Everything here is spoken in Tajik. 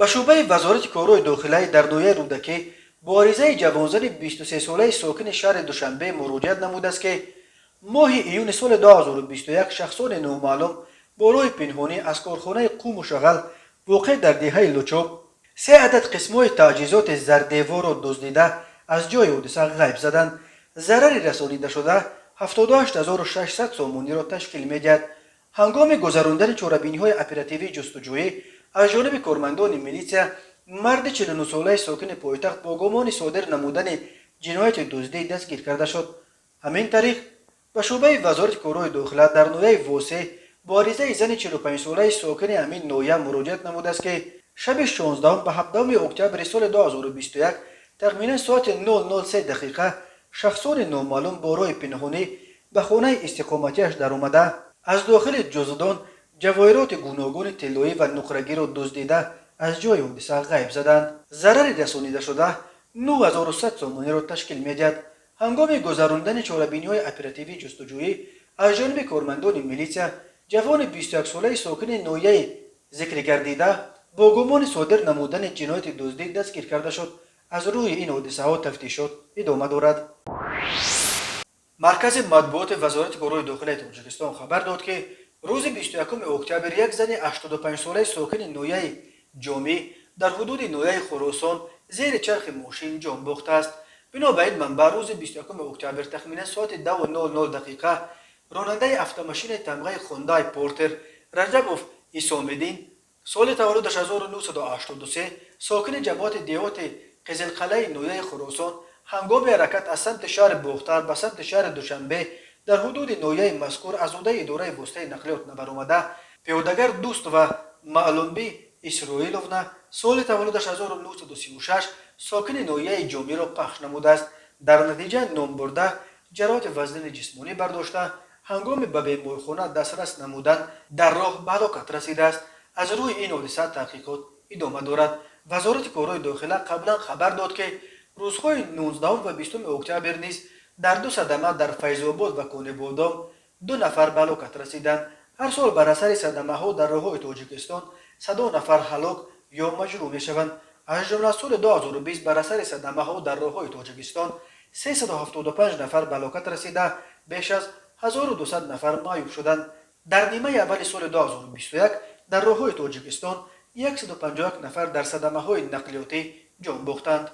Ба шӯъбаи Вазорати корҳои дохилаи дар ноҳияи Рӯдакӣ бо аризаи ҷавонзани 23-солаи сокини шаҳри Душанбе муроҷиат намудааст, ки моҳи июни соли 2021 шахсони номаълум бо роҳи пинҳонӣ аз корхонаи қуму шағал, воқеъ дар деҳаи Лучоб, се адад қисмҳои таҷҳизоти зардеворро дуздида, аз ҷои ҳодиса ғайб заданд. Зарари расонидашуда 78 600 сомониро ташкил медиҳад. Ҳангоми гузарондани чорабиниҳои оперативии ҷустуҷӯӣ аз ҷониби кормандони милитсия марди 49-солаи сокини пойтахт бо гумони содир намудани ҷинояти дуздӣ дастгир карда шуд. Ҳамин тариқ, ба шӯъбаи Вазорати корҳои дохила дар ноҳияи Восеъ бо аризаи зани 45-солаи сокини ҳамин ноҳия муроҷиат намудааст, ки шаби 16 ба 17 октябри соли 2021 тахминан соати 00:03 дақиқа шахсони номаълум бо роҳи пинҳонӣ ба хонаи истиқоматиаш даромада, аз дохили ҷуздон ҷавоҳироти гуногуни тиллоӣ ва нуқрагиро дуздида, аз ҷои ҳодиса ғайб заданд. Зарари расонидашуда 9100 сомониро ташкил медиҳад. Ҳангоми гузарондани чорабиниҳои оперативии ҷустуҷӯӣ аз ҷониби кормандони милитсия ҷавони 21-солаи сокини ноҳияи зикргардида бо гумони содир намудани ҷинояти дуздӣ дастгир карда шуд. Аз рӯи ин ҳодисаҳо тафтишот идома дорад. Маркази матбуоти Вазорати корҳои дохилаи Тоҷикистон хабар дод, ки рӯзи 21 октябр як зани 85-солаи сокини ноҳияи Ҷомӣ дар ҳудуди ноҳияи Хуросон зери чархи мошин ҷон бохтааст. Бино ба ин манбаъ, рӯзи 21 октябр тахминан соати 10:00 дақиқа ронандаи автомошинаи тамғаи «Хондай Портер» Раҷабов Исомиддин, соли таваллудаш 1983, сокини ҷамоати деҳоти Қизилқалаи ноҳияи Хуросон, ҳангоми ҳаракат аз самти шаҳри Бохтар ба самти шаҳри Душанбе дар ҳудуди ноҳияи мазкур аз ӯҳдаи идораи воситаи нақлиёт набаромада, пиёдагар Дӯстова Маълумби Исроиловна, соли таваллудаш 1936, сокини ноҳияи Ҷомиро пахш намудааст. Дар натиҷа номбурда ҷароҳати вазнини ҷисмонӣ бардошта, ҳангоми ба беморхона дастрас намудан дар роҳ ба ҳалокат расидааст. Аз рӯи ин ҳодиса таҳқиқот идома дорад. Вазорати корҳои дохила қаблан хабар дод, ки рӯзҳои 19 ва 20 октябр низ дар ду садама дар Файзобод ва Конибодом ду нафар ба ҳалокат расиданд. Ҳар сол бар асари садамаҳо дар роҳҳои Тоҷикистон садо нафар ҳалок ё маҷрӯҳ мешаванд. Аз ҷумла соли 2020 бар асари садамаҳо дар роҳҳои Тоҷикистон 375 нафар ба ҳалокат расида, беш аз 1200 нафар маъюб шуданд. Дар нимаи аввали соли 2021 дар роҳҳои Тоҷикистон 151 нафар дар садамаҳои нақлиётӣ ҷон бохтанд.